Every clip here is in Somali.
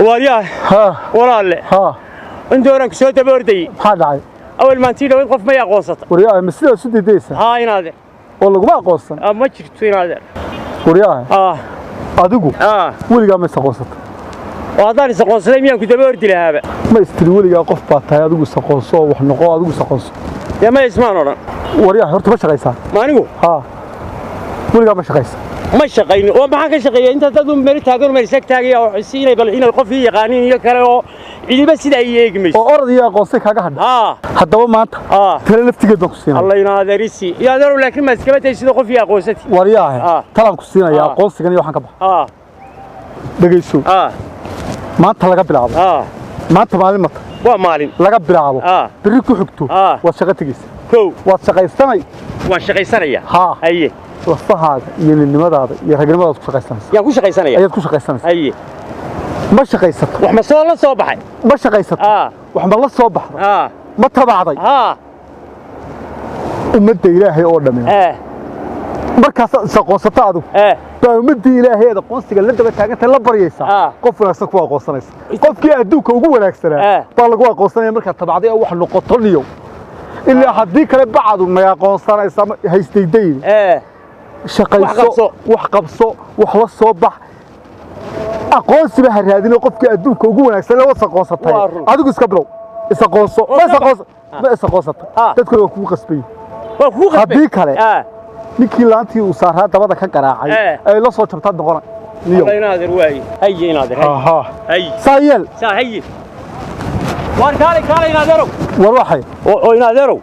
Waaryaah. Haa. Walaalle. Haa. Inta horaan ku soo daba ordayey. Maxaa dhacay? Awal maantii dhaweyd qof may aqoonsata. Waryaha, ma sidaas u diidaysa? Haa, inaadeer. Oo laguma aqoonsan? Ah, ma jirto, inaadeer. Waryaha, ah, adigu ah, weligaa ma is aqoonsata? Oo haddaan is aqoonsaday, miyaan ku daba ordi lahaaba? Ma istiri weligaa qof baa tahay, adigu is aqoonso oo wax noqo, adigu is aqoonso? Dee ma ismaan odhan. Waryaha, horta ma shaqaysaa? Ma anigu? Haa, weligaa ma shaqaysa? Ma shaqaynin. Oo maxaan ka shaqeeya? Inta dad un meel taagan, meel isag taagaya oo si inay bal inay qof ii yaqaaniin iyo kale oo cidiba sida ay eegi mayso. Oo orod iyo aqoonsay kaaga hadha? Haa. Haddaba maanta tale laftigeed baan ku siinaya. Alla, inaadeerisi iyo adeerow, laakiin ma iskaba day sida qof ii aqoonsati. Waryaahe, talaan ku siinaya. Aqoonsigan iyo waxaan ka baxa. Dhegayso. Maanta laga bilaabo, maanta maalin mata? Waa maalin. Laga bilaabo berri ku xigto, waad shaqo tegeysa. Kow. Waad shaqaysanay. Waan shaqaysanayaa. Haa. Haye. Lafahaaga iyo ninnimadaada iyo ragnimadaad ku shaqaysanaysa. Yaan ku shaqaysanaya? Ayaad ku shaqaysanaysa. Haye. Ma shaqaysato? Wax ma soo la soo baxay? Ma shaqaysato? Wax ma la soo baxday? Ma tabacday? Ummadda Ilaahay oo dhammi markaasaad is aqoonsato adigu, baa ummaddii Ilaahay eed aqoonsiga la daba taagantay la baryaysaa. Qof wanaagsan ku aqoonsanaysa, qofkii adduunka ugu wanaagsanaa baa lagu aqoonsanaya markaad tabacday oo wax noqoto niyow. Ilaa haddii kale bacadu may aqoonsanaysa haysdaydayn. Shaqayso. Wax qabso. Wax qabso, wax la soo bax. Aqoonsiba ha raadino qofkii adduunka ugu wanaagsan la was aqoonsatay. Waa run. Adigu iska bilow, is aqoonso. Ma is aqoonso? Ma is aqoonsatay? Dadkuna waa kugu qasbay. Waa kugu qasbay. Haddii kale, ninkii laantii uu saaraa dabada ka garaacay ay la soo jabtaad noqona niyow. Alla, inaadeer, waaye. Haye, inaadeer, haye. Aha. Haye. Saa yeel. Saa haye. Waar kaalay, kaalay, inaadeerow. War waxay Oo inaadeerow,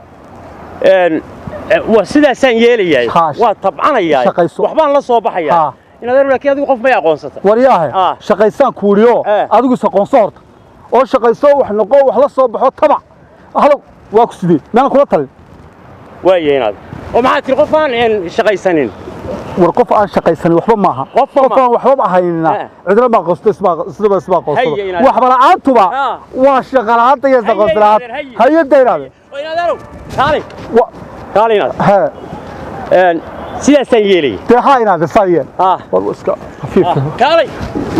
waa sidaasaan yeelayahay. Waa tabcanayaa. Shaqayso. Waxbaan la soo baxayaa. Inaadeerow, laakiin adigu qof may aqoonsata? Waryaahe, shaqaysaan kuuriyo. Adigu is aqoonso horta oo shaqayso, wax noqo, wax la soo baxo, tabac. Halow, waa ku sidee? Meelan kula talin. Waaye, inaadeer, oo maxaa tiri? Qof aan shaqaysanin? War qof aan shaqaysanin waxba maaha. Qofba qof aan waxba ahaynina cidna ma aqoonsato, isma isma aqoonsado. Haye, inaadeer. Waxba la'aantuba waa shaqa la'aanta iyo isaqoonsi la'aanta. Inaadeer, haye. Hay'adda, inaadeer. Oo inaadeerow, kaalay. Kaalay, inaadeer. Hee. Sidaasaan yeelaya. Dee haa, inaadeer, saa yeel. War iska khafiif. Kaalay.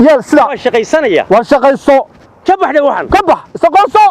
Yeel sidaa. Waan shaqaysanaya. War shaqayso. Ka baxdhe waxan. Ka bax, isaqoonso.